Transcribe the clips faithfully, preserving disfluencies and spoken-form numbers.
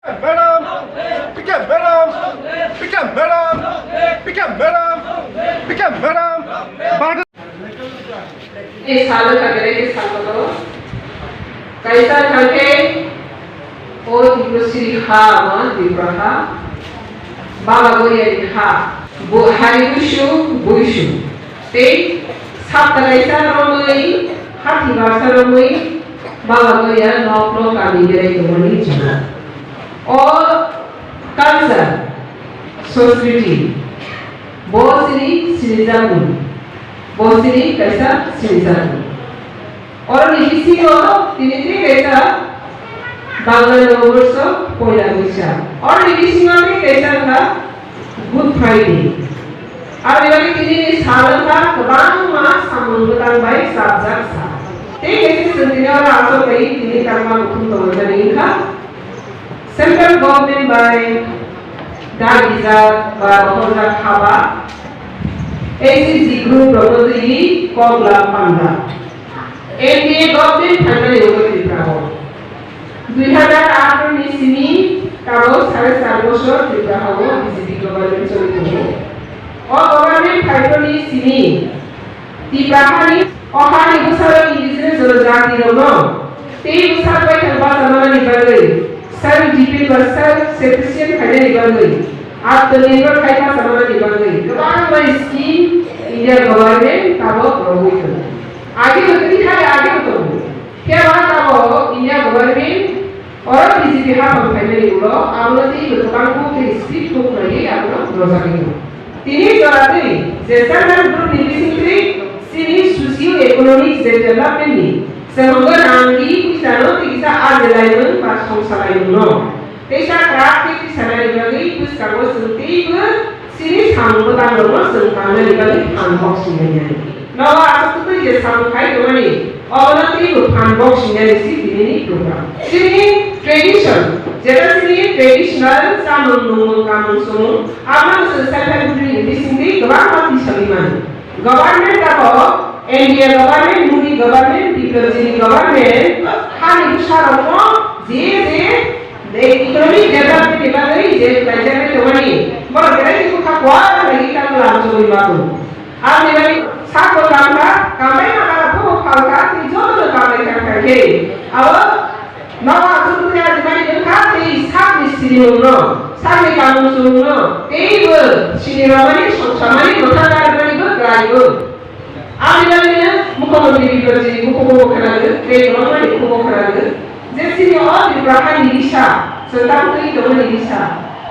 Madam, P K madam, P K madam, P K madam, P K madam. Ei salo kagere ke salo kaisa thangke o Tiprasiri ha ma Tipra ha, Baba Goyari ha, bo hari buisu buisu. Tei sapta kaisa romwi, hathi baksa romwi, Baba Goya nok nok kami berai tongmani chwla. O culture, Sanskriti, bo chini sinijakmung, bo chini kaisa sinijakmung. Oroni bisingo tini tei kaisa Bangla Noboborso poila Boishak. Oroni bisingo tei kaisa wngkha Good Friday. Aboni bagwi tini ni sal wngkha kwbangma samung bwtang bai chapjak sal. Tei kaisa chwng tini oro achuk bai tini tangma kuthum tongmani wngkha. Central government bai dagijak ba rohorjak haba S C G group rokno twiwi koklam panda. N D A government phaimani wngo Tripura o. Dui hazar atharo ni simi tabok sare char bosor Tripura ha o B J P government choli tongo. O government phaimani simi Tipra hani, o hani bwsarok indigenous jonojati rokno tei bwsak baithang bachamanani bagwi self depend ba self sufficient khainani bagwi, atmanirbhor khai bachamanani bagwi kwbangma scheme India government tabok rogwi tongo. Age bo tini hai age bo tongo. Phiya ba tabok India government oro B J P haphang phaimani ulo abono tei bo kwbang kuk tei speed kuk naiwi abono rojagwi tongo. Tini jora twi je self help group ni bisingtwi chini socio economic je development ni chwng wngwi rang ri pisa no tei kisa ajelaimung ba songsa laimung no teisa kwrak tei tisa nani bagwi bwskango chwng teibo chini samung bwtang rokno chwng tangnani bagwi phan bok singlainai. Nogo aswk twi je samung khai tongmani obono teibo phan bok singnani si tini ni program. Chini tradition, jeta chini traditional chamung nungmung kamung sumung, abono chwng self help group ni bisingtwi kwbangma tisagwi mano. Government abo N D A government, Modi government, Biplab G ni government, hani bwsarokno je je economic development ni bagwi je khlaijaknai tongmani, borok belai khe bwkha kuar khlaiwi tamo lamsogwi mano. Aboni bagwi sakbo tangkha, kamai ma kara phuru phalkha, tei jotono kamai thangkha khe. Abo nogo aswk wngya rimani wngkha, tei sakni sinimungno, sakni kamung chumungno, teibo sinirokmani, songsamani, mwthang karmanibo kwlaibo. Aboni bagwino Mukhyamantri Biplab G ni bukhukgo khwnago, tei kwbangmani bukhukgo khwnago. Je chini o Tripura hani risa, chwng tabuk twi tongmani risa.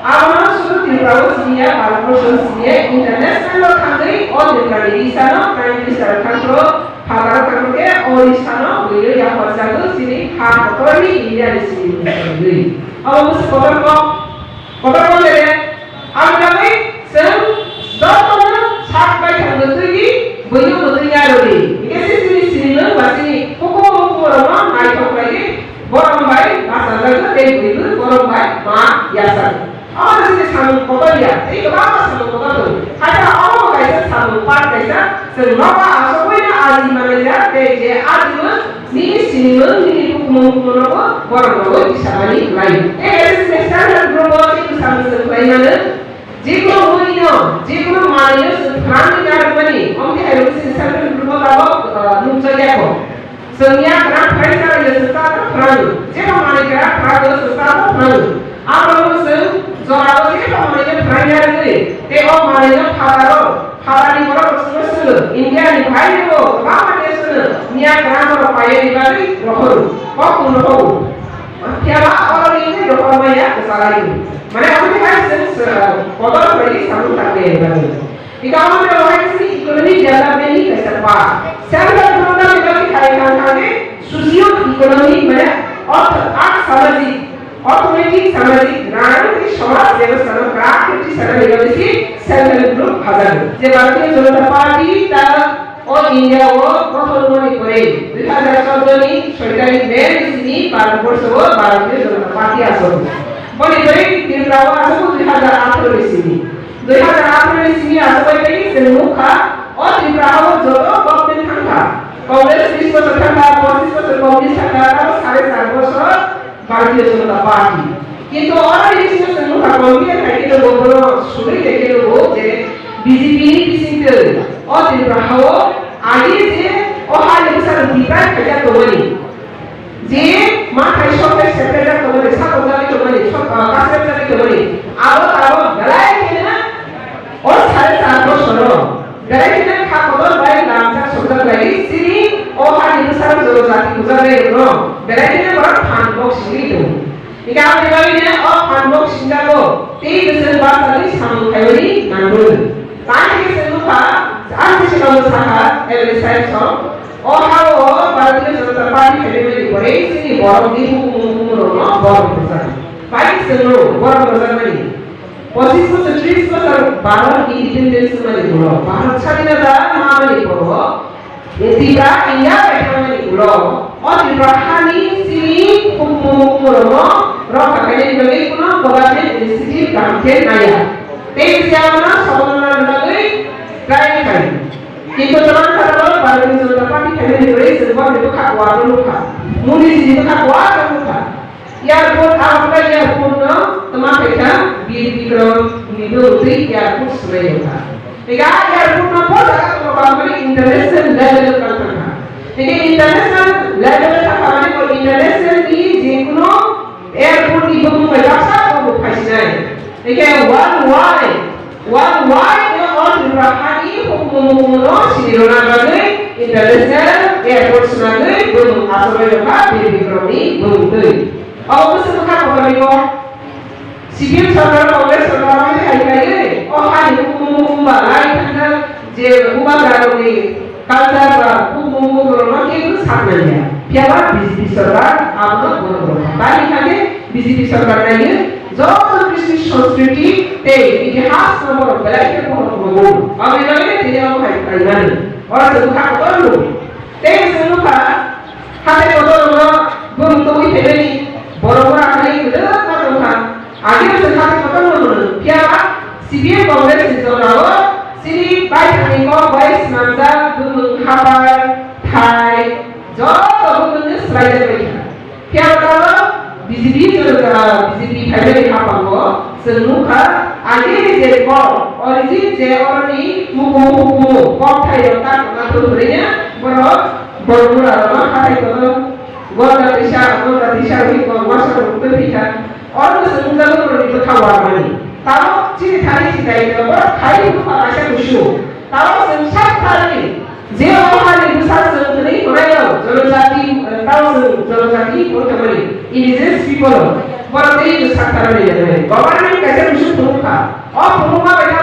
Abono suru Tripura o siniya, Bharat borso o siniya, international o thangwi o Tripura ni risa no Prime Minister thangphuru, phataro thangphuru khe o risa no buino yapharjago chini ha kotor ni India ni simi mungwi. Abo bwswk kotor kok, kotor kok le, aboni bagwi chwng jotono sak bai thangwi twi di, buino mwtwi ya rw di. Hingke se chini sinimung ba chini hukumu hukumu rokno naithok khlaiwi borom bai bachajagwi tei buibo borom bai ma yachak. Omo chini samung kotor ya, tei kwbangma samung kotor tongo. Haikhe omo kaisa samung part kaisa, chwng nogo asogwi no aji manai ya, tei je ajimung nini sinimung, nini hukumu hukumu nogo borom rogwi tisabani lai. Tei kaisa chini self help group o tei bwskango chwng khlai mano. Jekunu mui no, jekunu manwi no chwng phrangwi narwkmani, omo twi hai rwgwi chini self help group o tabok, ah, nukjak ya kho. Chwng ya kwrak phrang charwi no chwng tabok phrango. Jeba manwi kwrak phrango chwng tabok phrango. Abo no chwng jora o jeba manwi no phrang narwgwi tei o manwi no phataro, phatani borok rok chwngno swngwi India ni bahai rwo kwbangma desh no miya kwrak borok paiyani bagwi rohoro, kok tungno hobo. Phiya ba oro ni tei rohor maya kwchalai. Mane abo ni hai chwng, uh, kotor khlai samung tang de ba ni. Ika abo ni hai chini economic development ni kaisa part. Self help group ni bagwi khai khan khan de socio economic mane ortho, arth samajik, orthonetic samajik rang tei somaj bebostha no kwrak khe tisana ni bagwi si self help group hajago. Je Bharatiya Janata Party ta O India o gothon wngmani pore dui hazar chordo ni soy tarikh May ni simi Bharat borsho o Bharatiya Janata Party achuk. Boni pore Tripura o achuk dui hazar atharo ni simi. Dui hazar atharo ni simi achuk bai bai chwng nukha, o Tripura o joto government thangkha. Congress bis bochor thangkha, pochis bochor Congress thangkha, tamo sare char bochor Bharatiya Janata Party. Kintu oro ni bisingo chwng nukha, compare khai khe nugo, bono suri khai khe nugo je B J P ni bisingtwi o Tripura hao agi je o hani bwsa rok divide khaijak tongmani, je mathai sokai separate jak tongmani, satok jagwi tongmani, sok-, ah, kasrep jagwi tongmani, abo tabok belai kheno o sare char bosoro belai kheno kha kotor bai lamjak sokjak lai, chini o hani bwsa rok jonojati bujak lai rokno belai kheno borok phan bok singwi tongo. Hingke aboni bagwino o phan bok singjago, tei bwswk bachagwi samung khaimani nangwi. Tani khe chwng nukha, ang khe chwng sakha, M L A saheb song, o ha-o Bharatiya Janata Party khaimani pore chini borokni hukumu hukumurokno borom rwjak. Bai chwngno borom rwjakmani. Pochis bosor, tris bosor Bharat independence wngmani ulo, Bharat sadinata manmani poro, Tripura India bai thangmani ulo, o Tripura hani chini hukumu hukumurokno rokha khainani bagwi kuno government initiative kaham khe naiya. Tei bisi abono sokolna bagwi try khai. Kintu twlang khatalo Bharatiya Janata Party khainani bagwi chwng borokni bwkha kuarno nukha. Modi jini bwkha kuarno nukha. Airport, Agartala airport no tama khaikha, Bir Bikram ni dogwi airport swlai rwkha. Ega airport no bo jaga tongma bangmani international level o tang thangkha. Ega international level o thangkha mani bo international ni jekuno airport ni bumung bai baksa bo bo phaisinai. Ega worldwide Worldwide no o Tripura hani hukumu hukumu no sini rwna bagwi international airport swnagwi bumung achugwi rwkha Bir Bikram ni bumung twi. Obo bwswk bwkha kotorni kok. C P M sorkar, Congress sorkar bai hai kaiwi o hani hukumu hukumu ba lai thangjak je bubagra rokni Culture ba hukumu hukumu rokno kebo sak nangya. Phiya ba B J P sorkar abono bono bono. Tani hake B J P sorkar nangya joto Kristi sanskriti tei itihas no borok belai khe bono bono. Aboni bagwi tini omo hai khlaimani. Oro se bwkha kotor nung. Tei se nukha hathai kotor no bumung tongwi phaimani borok ora hai kwdwkma tongkha. Agini se kha kotor no hwnwi, phiya ba C P M Congress ni jora o chini baithangni kok bai swnamjak bumung hapar thai joto bumung no swlaijak bai kha. Phiya ba tamo B J P jora, B J P phaimani hapang o chwng nukha, agini je kok origin je oroni mukumu hukumu kok thai rok tak nathok hwnwi no borok bormura rok no hathai kotor Gorda tisa, gorda tisa wi ko wasa ko twi tisa. Oro se mungsa ko ni bwkha warmani. Tamo chini thani si dai ko bor khai bwkha kaisa kusu. Tamo se sak thani. Je o hani bwsa se thani ko nai lo. Jonojati, tamo se jonojati ko tamani. Indigenous people. Bor tei sak thani le. Government kaisa kusu thumkha. O thumkha bai